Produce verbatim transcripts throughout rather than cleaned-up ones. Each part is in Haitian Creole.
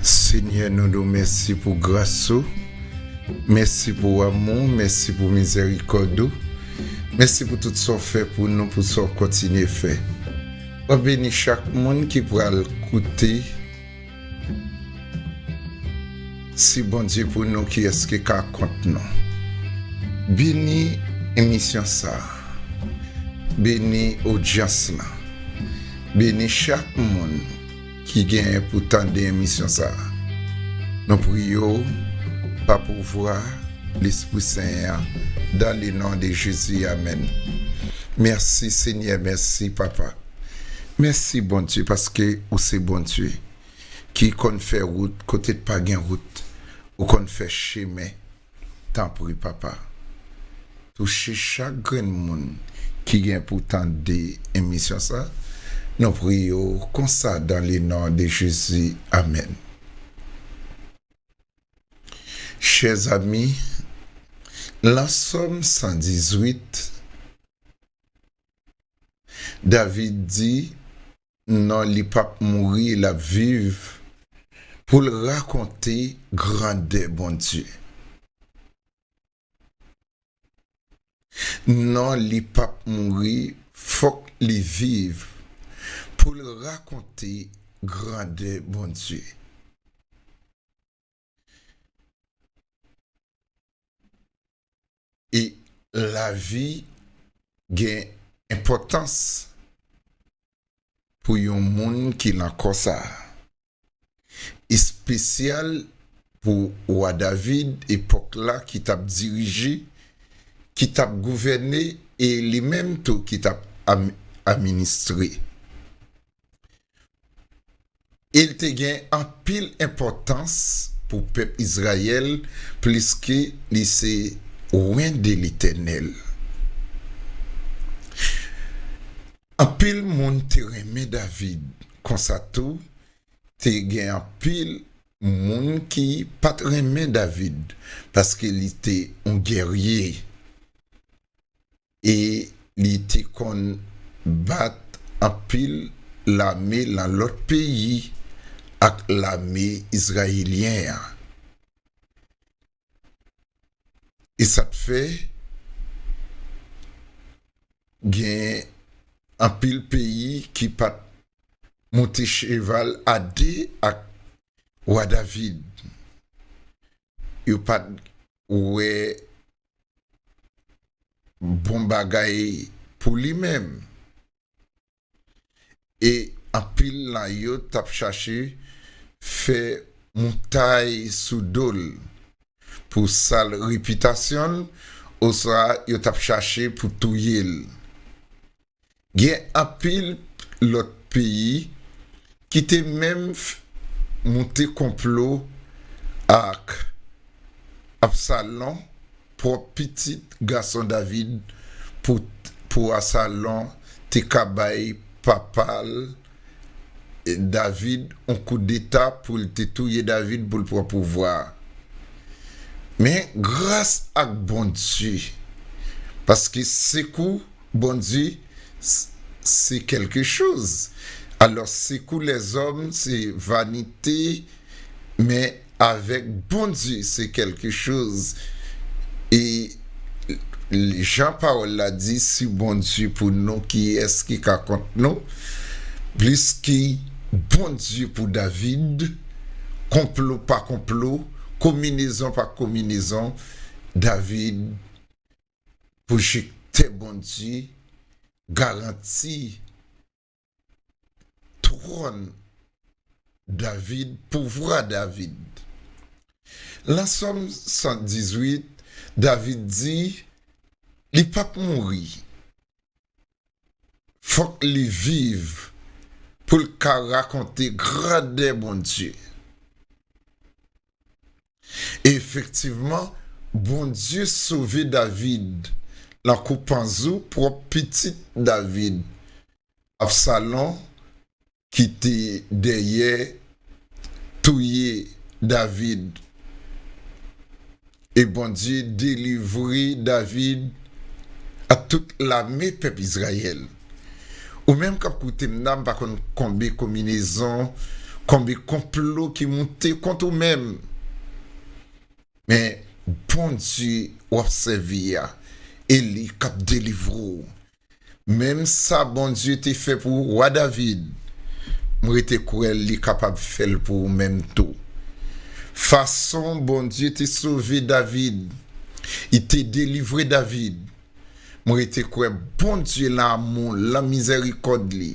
Senyè, nou di w mèsi pou gras ou. Mèsi pou amou w, mèsi pou mizèrikòd ou. Mèsi pou tout sa w fè pou nou, pou sa w kontinye fè. W ap beni chak moun ki pral koute. Si Bondye pou nou, kiyès ki ka kont nou? Beni emisyon sa a. Beni odyans lan. Beni chak moun ki genyen pou tande emisyon sa a. Nou priye w pa pouvwa Lespri Sen an, dans le nom de Jésus, amèn. Mèsi, Senyè, mèsi, Papa. Mèsi, Bondye, paske ou se Bondye ki konn fè wout kote pa gen wout. Ou konn fè chemen. Tanpri, Papa, touche chak grenn moun ki gen pou tande emisyon sa. Nou priye w konsa, dans le nom de Jésus, amèn. Chè zanmi, lan Sòm san dizuit, David di, non, li p ap mouri, l ap viv pou l rakonte grandè Bondye. Non, li p ap mouri, fòk li viv pou l rakonte grandè Bondye. E lavi gen enpòtans pou yon moun ki lan kò sa a. Espesyal pou wa David, epòk la, ki t ap dirije, ki t ap gouvène, e li menm tou ki t ap am-, administre. E l te gen anpil enpòtans pou pèp Izrayèl, pliske li se wen de Letènèl. Anpil moun te renmen David, konsa tou, te gen anpil moun ki pa t renmen David, paske li te yon gèrye. E li te konn bat anpil lame lan lòt peyi ak lame izrayelyen an. E sa t fè gen anpil peyi ki pa t monte cheval a de ak wa David. Yo pa t wè bon bagay pou li menm. E anpil lan yo t ap chache fè moutay sou do l pou sal repitasyon l, oswa yo t ap chache pou touye l. Gen anpil lòt peyi ki te menm f-, moute konplo ak Absalon, pwòp pitit gason David, pou, pou Absalon te ka bay papa l, David, yon koudeta pou l te touye David pou l pran pouvwa a. Men, gras ak Bondye, paske sekou Bondye, s-, se kèlke choz. Alò, sekou lèzòm, se vanite, men avèk Bondye, se kèlke choz. E jan pawòl la di, si Bondye pou nou, kiyès ki ka kont nou? Pliske Bondye pou David, konplo pa konplo, konbinezon pa konbinezon, David pwojektè Bondye, garanti twòn David, pouvwa David. Lan Sòm san dizuit, David di, li p ap mouri. Fòk li viv pou l ka rakonte grandè Bondye. Efektivman, Bondye sove David lan kou panzou pwòp pitit David, Absalon, ki te dèyè touye David. E Bondye delivre David ak tout lame pèp Izrayèl. Ou menm k ap koute m la, m pa konn konbe konbinezon Konbyen konplo ki moute kont ou menm. Men Bondye w ap sèvi a, e li k ap delivre w. Menm sa Bondye te fè pou wa David, m rete kwè li kapab fè l pou ou menm tou. Fason Bondye te sove David, li te delivre David, m rete kwè Bondye lan amou l, lan mizèrikòd li,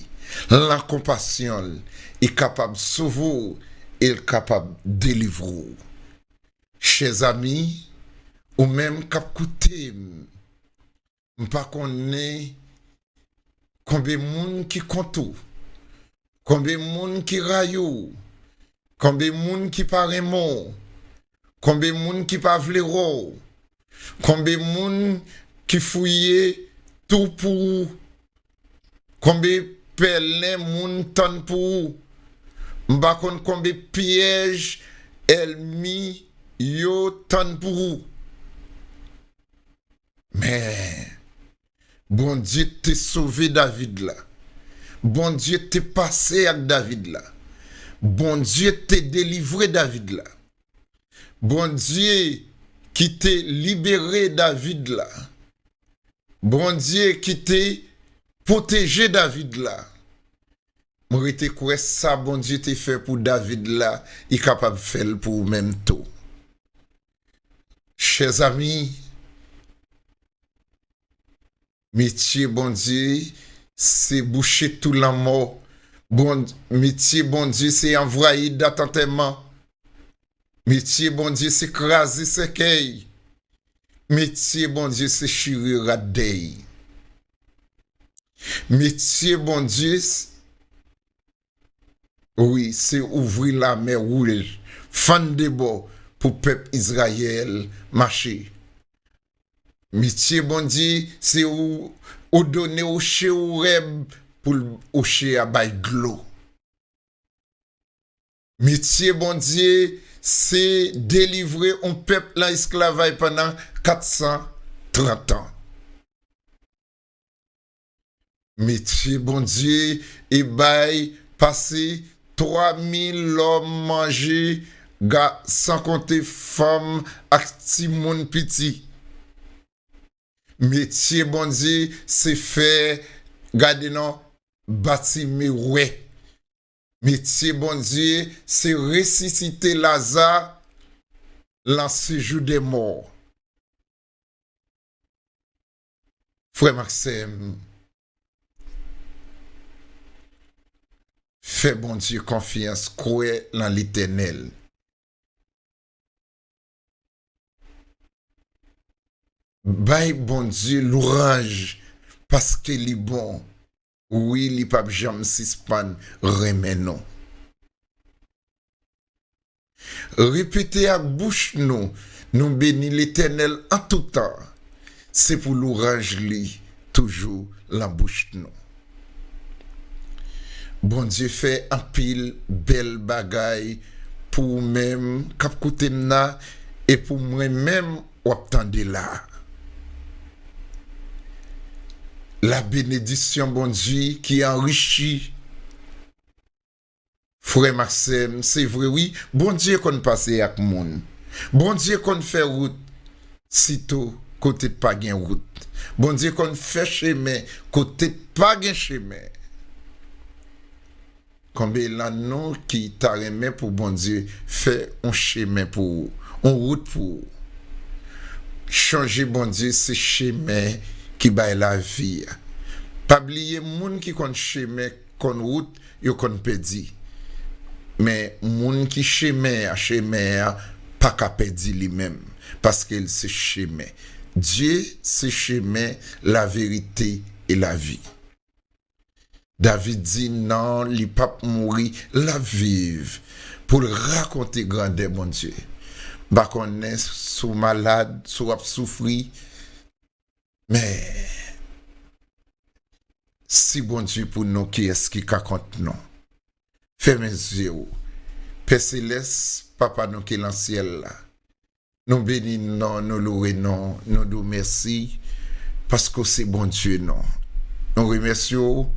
lan konpasyon l, li kapab sove w e l kapab delivre w. Chè zanmi, ou menm k ap koute m, m pa konnen konbyen moun ki kont ou, konbyen moun ki rayi w, konbyen moun ki pa renmen w, konbyen moun ki pa vle wè w, konbyen moun ki fouye tou pou ou, konbyen pèlen moun tann pou ou. M pa konn konbyen pyèj ènmi yo tann pou ou. Men, Bondye te sove David la. Bondye te pase ak David la. Bondye te delivre David la. Bondye ki te libere David la. Bondye ki te pwoteje David la. M rete kwè sa Bondye te fè pou David la, li kapab fè l pou ou menm tou. Chè zanmi, metye Bondye se bouche tou lanmò. Bon, metye Bondye se anvwayi dat antèman. Metye Bondye se kraze sèkèy. Metye Bondye se chire rad dèy. Metye Bondye, s-, wi, se ouvri lamè wouj, fann de bò pou pèp Izrayèl mache. Metye Bondye, se ou, òdone woche Orèb pou l, woche a bay dlo. Metye Bondye, se delivre yon pèp lan esklavaj pandan kat san trant an. Metye Bondye, e bay pase twa mil lòm manje, ga-, san konte fanm ak timoun piti. Metye Bondye, se fè, gade non, Batime wè. Metye Bondye, se resisite Laza lan sejou dè mò. Frè m ak sè m, fè Bondye konfyans, kwè lan Letènèl. Bay Bondye lwanj, paske li bon. Wi, li p ap janm sispann renmen nou. Repete ak bouch nou, nou beni Letènèl an tou tan. Se pou lwanj li toujou lan bouch nou. Bondye fè anpil bèl bagay pou ou menm k ap koute m nan e pou mwen menm w ap tande la. La benediksyon Bondye ki anrichi. Frè m ak sè m, se vre wi, Bondye konn pase ak moun. Bondye konn fè wout sitou kote pa gen wout. Bondye konn fè chemen kote pa gen chemen. Konbyen lan nou ki ta renmen pou Bondye fè yon chemen pou ou, yon wout pou ou? Chonje Bondye se chemen ki bay lavi a. Pa bliye moun ki konn chemen, konn wout, yo konn pèdi. Men moun ki chemen an, chemen an pa ka pèdi li menm, paske l se chemen. Dye se chemen, laverite e lavi. David di non, li p ap mouri, l ap viv pou l rakonte grandè Bondye. M pa konnen si w malad, si w ap soufri, men si Bondye pou nou, kiyès ki ka kont nou? Fèmen zye w. Pè Selès, Papa nou ki lan syèl la, nou beni non, nou loure non, nou di w mèsi, paske w se Bondye nou. Nou remèsye w,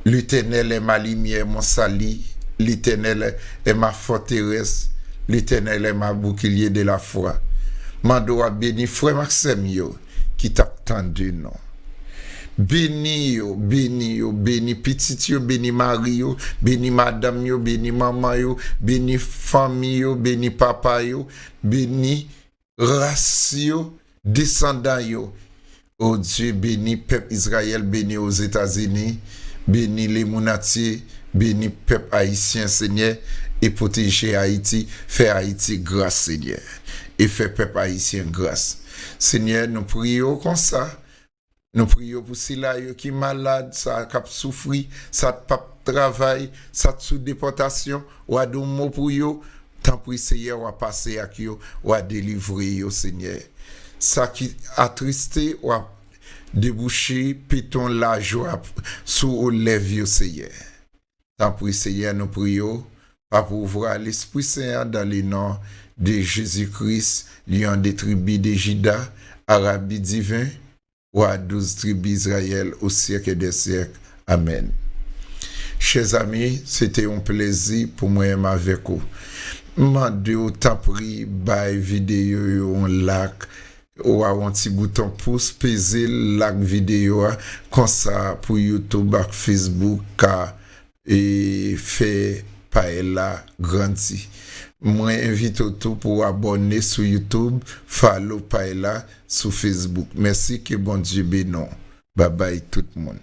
L'Éternel est ma lumière, mon salut, L'Éternel est ma forteresse, l'Éternel est ma bouclier de la foi. Mande w a beni frè m ak sè m yo ki t ap tande nou. Beni yo, beni yo, beni pitit yo, beni mari yo, beni madanm yo, beni manman yo, beni fanmi yo, beni papa yo, beni ras yo, desandan yo. O Dye, beni pèp Izrayèl, beni Ozetazini, beni lemonn antye, beni pèp ayisyen, Senyè, e pwoteje Ayiti, fè Ayiti gras, Senyè, e fè pèp ayisyen gras. Senyè, nou priye w konsa, nou priye w pou sila yo ki malad, sa k ap soufri, sa k p ap travay, sa k sou depòtasyon, w a di yon mo pou yo, tanpri Seyè, w a pase ak yo, w a delivre yo, Senyè. Sa ki atriste, w a debouche peton lajwa sou lèv yo, Seyè. Tanpri Seyè, nou priye w, pa pouvwa Lespri Sen an, dans le nom de Jésus-Christ, lion de tribi de Jida, arabi diven, wa douz tribi Izrayèl, o syèk dè syèk. Amèn. Chè zami, se te yon plezi pou mwen menm avèk ou. M mande w, tanpri, bay videyo yo yon like, ou a yon ti bouton pous, peze l, like videyo a, konsa pou YouTube ak Facebook ka e fè pay la grandi. Mwen envite w tou pou w abòne sou YouTube, follow pay la sou Facebook. Mèsi, ke Bondye beni w. Babay tout moun.